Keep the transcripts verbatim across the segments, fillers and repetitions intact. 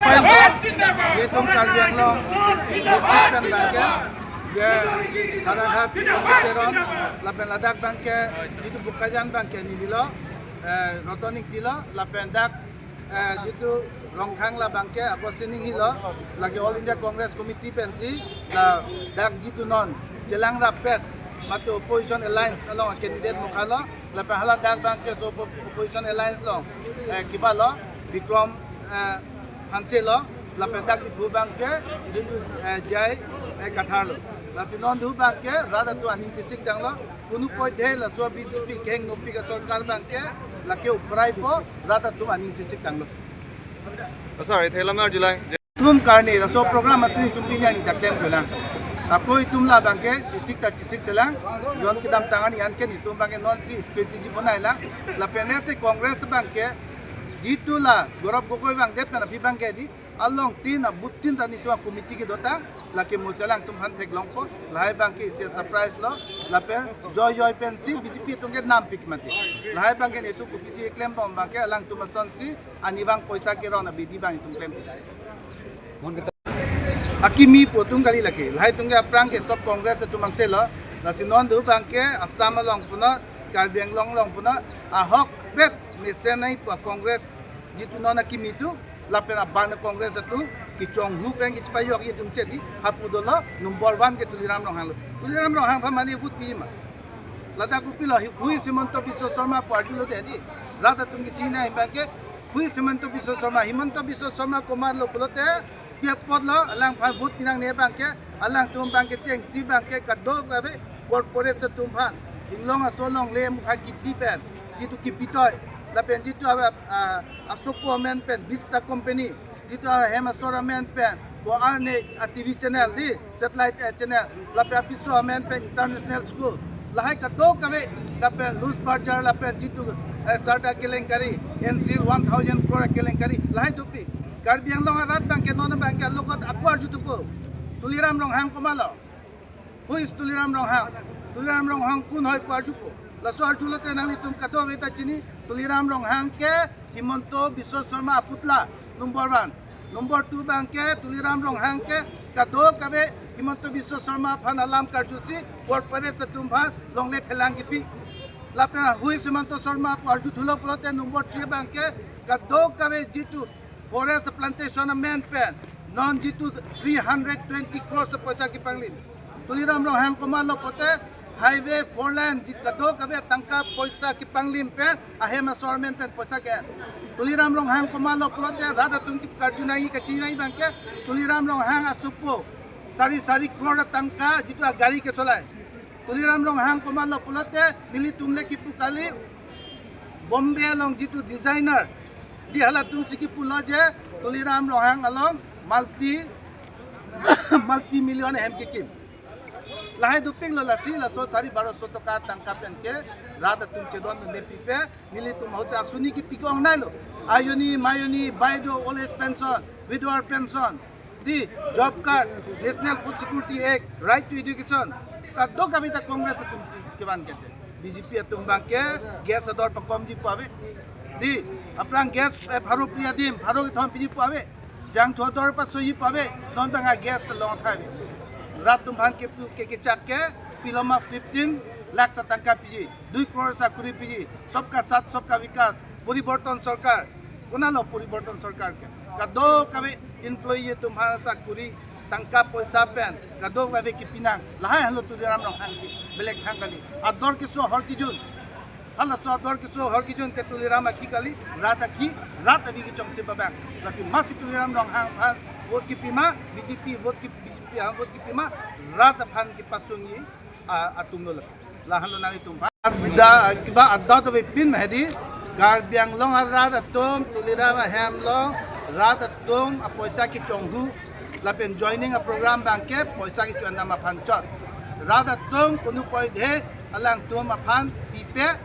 Itum Karbi Anglong district pen abangke, je Howraghat, Teron, lapen ladak abangke, itum Bokajan abangke neli lo, eh, Roton Ingti lo, lapen dak, eh, itum Rongkhang la abangke Augustine Enghee lo, lake All India Congress Committee pensi, ladak itum non chelang rapet, mate opposition alliance along candidate mokha lo, lapen haladak abangke laso oppo-, opposition alliance along, eh, kiba lo, Bikram, eh, Hanse lo, lapen dak Diphu abangke, itum, eh, J I, eh, Kathar lo. Lasi non Diphu abangke, rat atum aning chesik tanglo, kunu poithe laso B J P kehingno pik asorkar abangke, lake uphrai po, rat atum aning chesik tanglo. Sir, ithelam arjulai. Itum karne, laso program asi itum pini arni ta klem kelang. Ako itum la abangke, chesik ta chesik selang, jon kedamtang arni anke itum abangke nonsi strategy bonai lang, lapen ese Congress abangke, itum la, Gaurav Gogoi abang det kan aphi abangke di, along tin, abut tin ta itum a-committee kedo ta, lake mo selang atum aphan theklongpo, lahai abangke isi surprise lo, lapen joi joi pensi B J P atum ke nam pik mati. Lahai abangke itum kopisi klembom abangke, alangtum asonsi, arnivang poisa keron abidi abang itum klem. Akimi pu atum kali lake, lahai atum ke aphrang ke sob Congress atum angse lo, lasi non Diphu abangke, Assam along puno, Karbi Anglong along puno, ahokpet mesenei pu Congress itum non akimi atum, lapen aban Congress atum, kechonghu pen kechepajok itum chedi, hapu dolo, number one ke Tuliram Ronghang lo. Tuliram Ronghang aphan mane vote pima. Ladak kopilo, hui, hui Himanta Biswa Sarma pu arjulo dei di. Rat atum kechinine abangke, hui Himanta Biswa Sarma, Himanta Biswa Sarma komatlo pulote, pi apotlo, alangphan vote pinangne abangke, alangtum abangke chengsi abangke kadokave corporate atum aphan, inglong aso longle mukha kithi pen, itum kipitoi, lapen itum ave, ah, asopo amen pen, Vista Company, itum ahem asor amen pen, ko-an a-T V channel di, satellite, eh, channel, lapen apiso amen pen international school, lahai kadokave, lapen Lux Berger, lapen itum, eh, Sardar kelenkari, N C L one thousand crore kelenkari, lahai dopik. Karbi Anglong arat abangke non abangke alogot ako arju thupo. Tuliram Ronghang komatlo. Who is Tuliram Ronghang? Tuliram Ronghang kun hoi pu arjupo. Laso arjulote nanglitum kadokave ta chini, Tuliram Ronghang ke Himanta Biswa Sarma aputla, number one. Number two abangke Tuliram Ronghang ke kadokave Himanta Biswa Sarma aphan alam karjusi, corporate atum aphan longle phelang kipi. Lapen hui Himanta Sarma pu arju thulo pulote number three abangke kadokave itum forest plantation amen pen, non itum three hundred twenty crores poisa kepanglim. Tuliram Ronghang komatlo pulote, highway four lane itum kadokave tangka poisa kepanglim pen, ahem asor amen pen poisa ke. Tuliram Ronghang komatlo pulote, rat atum karju nangji kachinine abangke, Tuliram Ronghang asopo, sari sari crore tangka itum agari kecholai. Tuliram Ronghang komatlo pulote, nelitum le kipu kali, Bombay along itum designer, di halatumsi kipulo je, Tuliram Ronghang along multi, multi million ahem kekim. Lahai dopiklo, lasi laso sari baro so toka tangka pen ke, rat atum chedondunde pipe, nelitum ahut asuni kipi ke-ongnailo. Ayuni, mayuni, baido, old age pension, widower pension, di job card, National Food Security Act, right to education, kadokave ta Congress atumsi kevan kete. B J P atum abangke gas ador pakomji pu ave. Di, aphrang gas, eh, pharo phli adim, pharo kethom piji pu ave. Jangthu ador pasoji pu ave, non abang a-gas ta long thai ave. Rat atum aphan ke, ke, kechak ke, piloma fifteen lakh sa tangka piji, dui crore sakuri piji, Sabka Saath, Sabka Vikas, Poriborton Sorkar, konatlo Poriborton Sorkar ke? Kadokave employee atum aphan sakuri, tangka poisa pen, kadokave kepinang, lahai henlo Tuliram Ronghang ke, belek thang kali. Ador keso ahor kejun. Halaso ador keso ahor kejun ke Tuliram akhi kali, rat akhi, rat avi kechongsi abang. Lasi masi Tuliram Ronghang aphan vote kepima, B J P vote ke, B J P aphan vote kepima, rat aphan kepasungji, a, atumlo lake. Lahenlo nanglitum aphan. Da, kiba adot avepin ma hedi, Karbi Anglong arat atum, Tuliram ahem along, rat atum apoisa kechonghu, lapen joining a-program abangke poisa kecho-an dam aphan chot. Rat atum kunu poithe alangtum aphan pipe,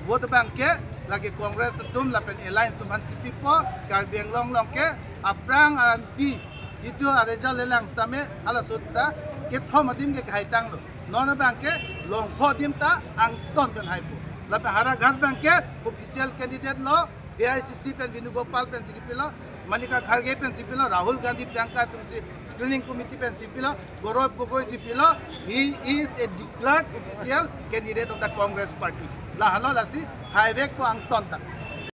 vote abangke lake Congress atum lapen alliance atum aphansi pipo. Karbi Anglong along ke aphrang a-M P itum a-result lelang setame halaso ta kethom adim ke kahaitanglo. Non abangke longpho adim ta angton pen haipo. Lapen Howraghat abangke official candidate lo, A I C C pen Venugopal pensi kepilo, Mallikarjun Kharge pensi pilo, Rahul Gandhi, Priyanka atumsi screening committee pensi pilo, Gaurav Gogoi si pilo, he is a declared official candidate of the Congress party. Lahelo lasi haivekpo angton ta.